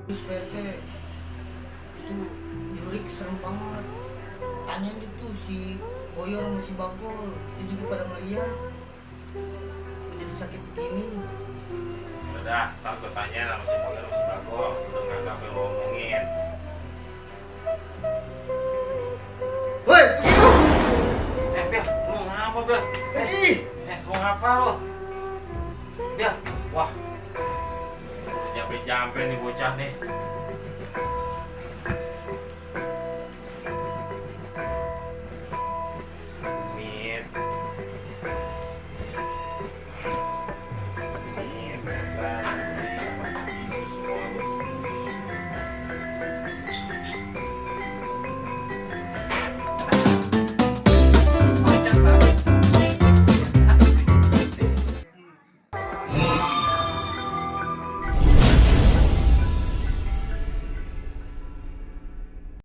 Terus PRT itu jurik serem banget. Tanyain itu si Boyor sama si Bagol, dia juga pada melihat. Gue jadi sakit segini. Udah, ntar gue tanya sama si Boy sama si Bagol. Udah nggak apa lo ngomongin. Woi, Biar, lu mau ngapa, Biar? ih, Mau ngapa lo? Biar, wah. Jampe-jampe nih bocah nih.